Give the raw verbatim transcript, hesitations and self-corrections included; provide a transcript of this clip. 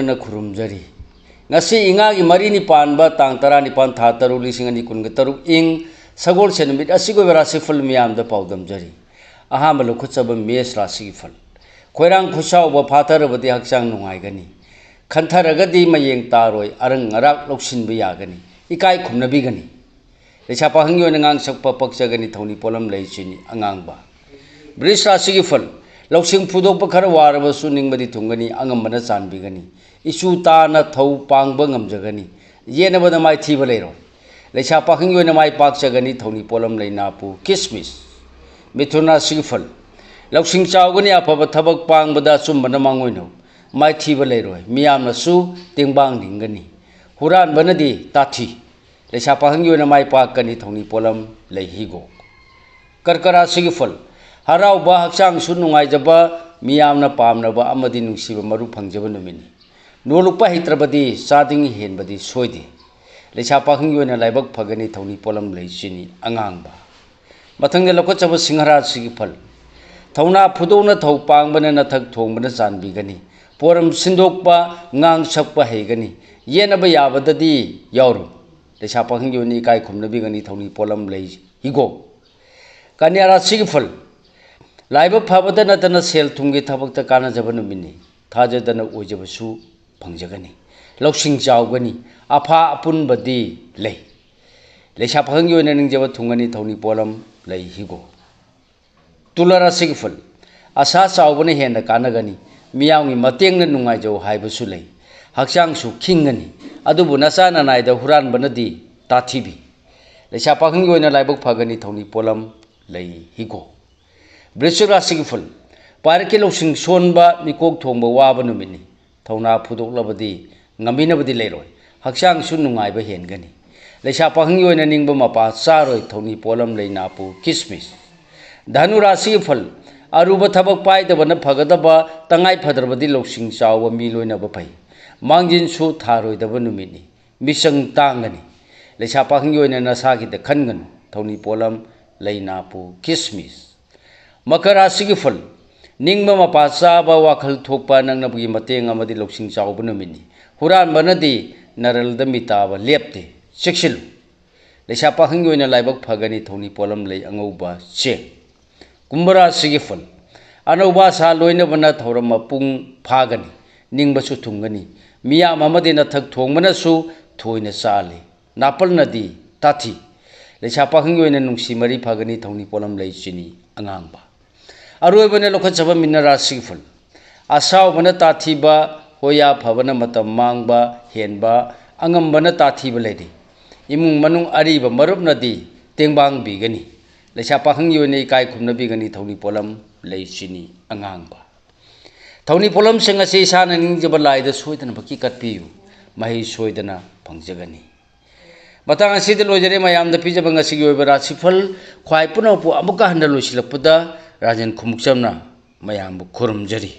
ꯅ ꯈꯨꯔꯨꯝꯖꯔꯤ꯫ ꯉꯁꯤ ꯏꯉꯥꯒꯤ ꯃꯔꯤꯅꯤ ꯄꯥꯟꯕ ꯇꯥꯡ ꯇꯔꯥꯅꯤꯄꯥꯟ, ꯊꯥ ꯇꯔꯨꯛ, ꯂꯤꯁꯤꯡ ꯑꯅꯤ ꯀꯨꯟꯒ ꯇꯔꯨꯛ, ꯏꯪ ꯁꯒꯣꯜꯁꯦꯟ ꯅꯨꯃꯤꯠ ꯑꯁꯤꯒꯤ ꯑꯣꯏꯕ ꯔꯥꯁꯤꯐꯜ ꯃꯤꯌꯥꯝꯗ ꯄꯥꯎꯗꯝꯖꯔꯤ꯫ ꯑꯍꯥꯟꯕ ꯂꯧꯈꯠꯆꯕ ꯃꯦꯁ ꯔꯥꯁꯤꯒꯤ ꯐꯜ꯫ ꯈꯣꯏꯔꯥꯡ ꯈꯨꯠꯁꯥꯎꯕ ꯐꯥꯊꯔꯕꯗꯤ ꯍꯛꯆꯥꯡ ꯅꯨꯡꯉꯥꯏꯒꯅꯤ꯫ ꯈꯟꯊꯔꯒꯗꯤ ꯃꯌꯦꯡ ꯇꯥꯔꯣꯏ, ꯑꯔꯪ ꯑꯔꯥꯛ ꯂꯧꯁꯤꯟꯕ ꯌꯥꯒꯅꯤ, ꯏꯀꯥꯏ ꯈꯨꯝꯅꯕꯤꯒꯅꯤ꯫ ꯂꯩꯁꯥ ꯄꯥꯈꯪꯒꯤ ꯑꯣꯏꯅ ꯉꯥꯡꯁꯛꯄ ꯄꯛꯆꯒꯅꯤ, ꯊꯧꯅꯤ ꯄꯣꯠꯂꯝ ꯂꯩ ꯆꯤꯅꯤ ꯑꯉꯥꯡꯕ꯫ ꯕ꯭ꯔꯤꯖ ꯔꯥꯁꯤꯒꯤ ꯐꯜ꯫ ꯂꯧꯁꯤꯡ ꯐꯨꯗꯣꯛꯄ ꯈꯔ ꯋꯥꯔꯕꯁꯨ ꯅꯤꯡꯕꯗꯤ ꯊꯨꯡꯒꯅꯤ, ꯑꯉꯝꯕꯅ ꯆꯥꯟꯕꯤꯒꯅꯤ꯫ ꯏꯆꯨ ꯇꯥꯅ ꯊꯧ ꯄꯥꯡꯕ ꯉꯝꯖꯒꯅꯤ꯫ ꯌꯦꯠꯅꯕꯗ ꯃꯥꯏꯊꯤꯕ ꯂꯩꯔꯣꯏ꯫ ꯂꯩꯁꯥ ꯄꯥꯈꯪꯒꯤ ꯑꯣꯏꯅ ꯃꯥꯏ ꯄꯥꯛꯆꯒꯅꯤ, ꯊꯧꯅꯤ ꯄꯣꯠꯂꯝ ꯂꯩ ꯅꯥꯄꯨ ꯀꯤꯁꯃꯤꯁ꯫ ꯃꯤꯊꯨꯟ ꯔꯥꯁꯤꯒꯤ ꯐꯜ꯫ ꯂꯧꯁꯤꯡ ꯆꯥꯎꯒꯅꯤ, ꯑꯐꯕ ꯊꯕꯛ ꯄꯥꯡꯕꯗ ꯑꯆꯨꯝꯕꯅ ꯃꯥꯡꯑꯣꯏꯅꯧ꯫ ꯃꯥꯏꯊꯤꯕ ꯂꯩꯔꯣꯏ, ꯃꯤꯌꯥꯝꯅꯁꯨ ꯇꯦꯡꯕꯥꯡ ꯅꯤꯡꯒꯅꯤ꯫ ꯍꯨꯔꯥꯟꯕꯅꯗꯤ ꯇꯥꯊꯤ꯫ ꯂꯩꯁꯥ ꯄꯥꯈꯪꯒꯤ ꯑꯣꯏꯅ ꯃꯥꯏ ꯄꯥꯛꯀꯅꯤ, ꯊꯧꯅꯤ ꯄꯣꯠꯂꯝ ꯂꯩ ꯍꯤꯒꯣꯛ꯫ ꯀꯔꯀ ꯔꯥꯁꯤꯒꯤ ꯐꯜ꯫ ꯍꯔꯥꯎꯕ, ꯍꯛꯆꯥꯡꯁꯨ ꯅꯨꯡꯉꯥꯏꯖꯕ, ꯃꯤꯌꯥꯝꯅ ꯄꯥꯝꯅꯕ ꯑꯃꯗꯤ ꯅꯨꯡꯁꯤꯕ ꯃꯔꯨꯞ ꯐꯪꯖꯕ ꯅꯨꯃꯤꯠꯅꯤ꯫ ꯅꯣꯂꯨꯛꯄ ꯍꯩꯇ꯭ꯔꯕꯗꯤ ꯆꯥꯗꯤꯡ ꯍꯦꯟꯕꯗꯤ ꯁꯣꯏꯗꯦ꯫ ꯂꯩꯁꯥ ꯄꯥꯈꯪꯒꯤ ꯑꯣꯏꯅ ꯂꯥꯏꯕꯛ ꯐꯒꯅꯤ, ꯊꯧꯅꯤ ꯄꯣꯠꯂꯝ ꯂꯩ ꯆꯤꯅꯤ ꯑꯉꯥꯡꯕ꯫ ꯃꯊꯪꯗ ꯂꯧꯈꯠꯆꯕ ꯁꯤꯡꯍ ꯔꯥꯁꯤꯒꯤ ꯐꯜ꯫ ꯊꯧꯅꯥ ꯐꯨꯗꯣꯛꯅ ꯊꯧ ꯄꯥꯡꯕꯅ ꯅꯊꯛ ꯊꯣꯡꯕꯅ ꯆꯥꯟꯕꯤꯒꯅꯤ꯫ ꯄꯣꯔꯝ ꯁꯤꯟꯗꯣꯛꯄ, ꯉꯥꯡ ꯁꯛꯄ ꯍꯩꯒꯅꯤ꯫ ꯌꯦꯠꯅꯕ ꯌꯥꯕꯗꯗꯤ ꯌꯥꯎꯔꯨ꯫ ꯂꯩꯁꯥ ꯄꯥꯈꯪꯒꯤ ꯑꯣꯏꯅ ꯏꯀꯥꯏ ꯈꯨꯝꯅꯕꯤꯒꯅꯤ, ꯊꯧꯅꯤ ꯄꯣꯠꯂꯝ ꯂꯩ ꯍꯤꯒꯣꯛ꯫ ꯀꯟꯌꯥ ꯔꯥꯁꯤꯒꯤ ꯐꯜ꯫ ꯂꯥꯏꯕꯛ ꯐꯕꯗ ꯅꯠꯇꯅ ꯁꯦꯜ ꯊꯨꯝꯒꯤ ꯊꯕꯛꯇ ꯀꯥꯟꯅꯖꯕ ꯅꯨꯃꯤꯠꯅꯤ꯫ ꯊꯥꯖꯗꯅ ꯑꯣꯏꯖꯕꯁꯨ ꯐꯪꯖꯒꯅꯤ꯫ ꯂꯧꯁꯤꯡ ꯆꯥꯎꯒꯅꯤ꯫ ꯑꯐꯥ ꯑꯄꯨꯟꯕꯗꯤ ꯂꯩ꯫ ꯂꯩꯁꯥ ꯄꯥꯈꯪꯒꯤ ꯑꯣꯏꯅ ꯅꯤꯡꯖꯕ ꯊꯨꯡꯒꯅꯤ, ꯊꯧꯅꯤ ꯄꯣꯠꯂꯝ ꯂꯩ ꯍꯤꯒꯣꯛ꯫ ꯇꯨꯂꯥ ꯔꯥꯁꯤꯒꯤ ꯐꯜ꯫ ꯑꯁꯥ ꯆꯥꯎꯕꯅ ꯍꯦꯟꯅ ꯀꯥꯟꯅꯒꯅꯤ꯫ ꯃꯤꯌꯥꯝꯒꯤ ꯃꯇꯦꯡꯅ ꯅꯨꯡꯉꯥꯏꯖꯧ ꯍꯥꯏꯕꯁꯨ ꯂꯩ꯫ ꯍꯛꯆꯥꯡꯁꯨ ꯈꯤꯡꯒꯅꯤ꯫ ꯑꯗꯨꯕꯨ ꯅꯆꯥ ꯅꯅꯥꯏꯗ ꯍꯨꯔꯥꯟꯕꯅꯗꯤ ꯇꯥꯊꯤꯕꯤ꯫ ꯂꯩꯁꯥ ꯄꯥꯈꯪꯒꯤ ꯑꯣꯏꯅ ꯂꯥꯏꯕꯛ ꯐꯒꯅꯤ, ꯊꯧꯅꯤ ꯄꯣꯠꯂꯝ ꯂꯩ ꯍꯤꯒꯣꯛ꯫ ꯕ꯭ꯔꯤꯁꯆꯤꯛ ꯔꯥꯁꯤꯒꯤ ꯐꯜ꯫ ꯄꯥꯏꯔꯛꯀꯤ ꯂꯧꯁꯤꯡ ꯁꯣꯟꯕ, ꯃꯤꯀꯣꯛ ꯊꯣꯡꯕ ꯋꯥꯕ ꯅꯨꯃꯤꯠꯅꯤ꯫ ꯊꯧꯅꯥ ꯐꯨꯗꯣꯛꯂꯕꯗꯤ ꯉꯝꯕꯤꯅꯕꯗꯤ ꯂꯩꯔꯣꯏ꯫ ꯍꯛꯆꯥꯡꯁꯨ ꯅꯨꯡꯉꯥꯏꯕ ꯍꯦꯟꯒꯅꯤ꯫ ꯂꯩꯁꯥ ꯄꯥꯈꯪꯒꯤ ꯑꯣꯏꯅ ꯅꯤꯡꯕ ꯃꯄꯥ ꯆꯥꯔꯣꯏ, ꯊꯧꯅꯤ ꯄꯣꯠꯂꯝ ꯂꯩ ꯅꯥꯄꯨ ꯀꯤꯁꯃꯤꯁ꯫ ꯙꯅꯨ ꯔꯥꯁꯤꯒꯤ ꯐꯜ꯫ ꯑꯔꯨꯕ ꯊꯕꯛ ꯄꯥꯏꯗꯕꯅ ꯐꯒꯗꯕ, ꯇꯉꯥꯏ ꯐꯗ꯭ꯔꯕꯗꯤ ꯂꯧꯁꯤꯡ ꯆꯥꯎꯕ ꯃꯤ ꯂꯣꯏꯅꯕ ꯐꯩ꯫ ꯃꯥꯡꯖꯤꯟꯁꯨ ꯊꯥꯔꯣꯏꯗꯕ ꯅꯨꯃꯤꯠꯅꯤ꯫ ꯃꯤꯆꯪ ꯇꯥꯡꯒꯅꯤ꯫ ꯂꯩꯁꯥ ꯄꯥꯈꯪꯒꯤ ꯑꯣꯏꯅ ꯅꯁꯥꯒꯤꯗ ꯈꯟꯒꯅꯨ꯫ ꯊꯧꯅꯤ ꯄꯣꯠꯂꯝ ꯂꯩ ꯅꯥꯄꯨ ꯀꯤꯁꯃꯤꯁ꯫ ꯃꯀꯔ ꯔꯥꯁꯤꯒꯤ ꯐꯜ꯫ ꯅꯤꯡꯕ ꯃꯄꯥ ꯆꯥꯕ, ꯋꯥꯈꯜ ꯊꯣꯛꯄ, ꯅꯛꯅꯕꯒꯤ ꯃꯇꯦꯡ ꯑꯃꯗꯤ ꯂꯧꯁꯤꯡ ꯆꯥꯎꯕ ꯅꯨꯃꯤꯠꯅꯤ꯫ ꯍꯨꯔꯥꯟꯕꯅꯗꯤ ꯅꯔꯜꯗ ꯃꯤꯇꯥꯕ ꯂꯦꯞꯇꯦ꯫ ꯆꯦꯛꯁꯤꯜꯂꯨ꯫ ꯂꯩꯁꯥ ꯄꯥꯈꯪꯒꯤ ꯑꯣꯏꯅ ꯂꯥꯏꯕꯛ ꯐꯒꯅꯤ꯫ ꯊꯧꯅꯤ ꯄꯣꯠꯂꯝ ꯂꯩ ꯑꯉꯧꯕ ꯆꯦꯡ꯫ ꯀꯨꯝꯚ ꯔꯥꯁꯤꯒꯤ ꯐꯜ꯫ ꯑꯅꯧꯕ ꯑꯁꯥ ꯂꯣꯏꯅꯕꯅ ꯊꯧꯔꯝ ꯃꯄꯨꯡ ꯐꯥꯒꯅꯤ꯫ ꯅꯤꯡꯕꯁꯨ ꯊꯨꯡꯒꯅꯤ꯫ ꯃꯤꯌꯥꯝ ꯑꯃꯗꯤ ꯅꯊꯛ ꯊꯣꯡꯕꯅꯁꯨ ꯊꯣꯏꯅ ꯆꯥꯜꯂꯤ꯫ ꯅꯥꯄꯜꯅꯗꯤ ꯇꯥꯊꯤ꯫ ꯂꯩꯁꯥ ꯄꯥꯈꯪꯒꯤ ꯑꯣꯏꯅ ꯅꯨꯡꯁꯤ ꯃꯔꯤ ꯐꯒꯅꯤ꯫ ꯊꯧꯅꯤ ꯄꯣꯠꯂꯝ ꯂꯩ ꯆꯤꯅꯤ ꯑꯉꯥꯡꯕ꯫ ꯑꯔꯣꯏꯕꯅ ꯂꯧꯈꯠꯆꯕ ꯃꯤꯅ ꯔꯥꯁꯤꯒꯤ ꯐꯜ꯫ ꯑꯁꯥꯎꯕꯅ ꯇꯥꯊꯤꯕ, ꯍꯣꯌꯥ ꯐꯕꯅ ꯃꯇꯝ ꯃꯥꯡꯕ ꯍꯦꯟꯕ, ꯑꯉꯝꯕꯅ ꯇꯥꯊꯤꯕ ꯂꯩꯔꯤ꯫ ꯏꯃꯨꯡ ꯃꯅꯨꯡ ꯑꯔꯤꯕ ꯃꯔꯨꯞꯅꯗꯤ ꯇꯦꯡꯕꯥꯡꯕꯤꯒꯅꯤ꯫ ꯂꯩꯁꯥ ꯄꯥꯈꯪꯒꯤ ꯑꯣꯏꯅ ꯏꯀꯥꯏ ꯈꯨꯝꯅꯕꯤꯒꯅꯤ꯫ ꯊꯧꯅꯤ ꯄꯣꯠꯂꯝ ꯂꯩ ꯆꯤꯅꯤ ꯑꯉꯥꯡꯕ꯫ ꯊꯧꯅꯤ ꯄꯣꯠꯂꯝꯁꯤꯡ ꯑꯁꯤ ꯏꯁꯥꯅ ꯅꯤꯡꯖꯕ ꯂꯥꯏꯗ ꯁꯣꯏꯗꯅꯃꯛꯀꯤ ꯀꯠꯄꯤꯌꯨ꯫ ꯃꯍꯩ ꯁꯣꯏꯗꯅ ꯐꯪꯖꯒꯅꯤ꯫ ꯃꯇꯥꯡ ꯑꯁꯤꯗ ꯂꯣꯏꯖꯔꯦ ꯃꯌꯥꯝꯗ ꯄꯤꯖꯕ ꯉꯁꯤꯒꯤ ꯑꯣꯏꯕ ꯔꯥꯁꯤꯐꯜ꯫ ꯈ꯭ꯋꯥꯏ ꯄꯨꯝꯅꯃꯛꯄꯨ ꯑꯃꯨꯛꯀ ꯍꯟꯅ ꯂꯣꯏꯁꯤꯜꯂꯛꯄꯗ ꯔꯥꯖꯦꯟ ꯈꯨꯃꯨꯛꯆꯝꯅ ꯃꯌꯥꯝꯕꯨ ꯈꯨꯔꯨꯝꯖꯔꯤ꯫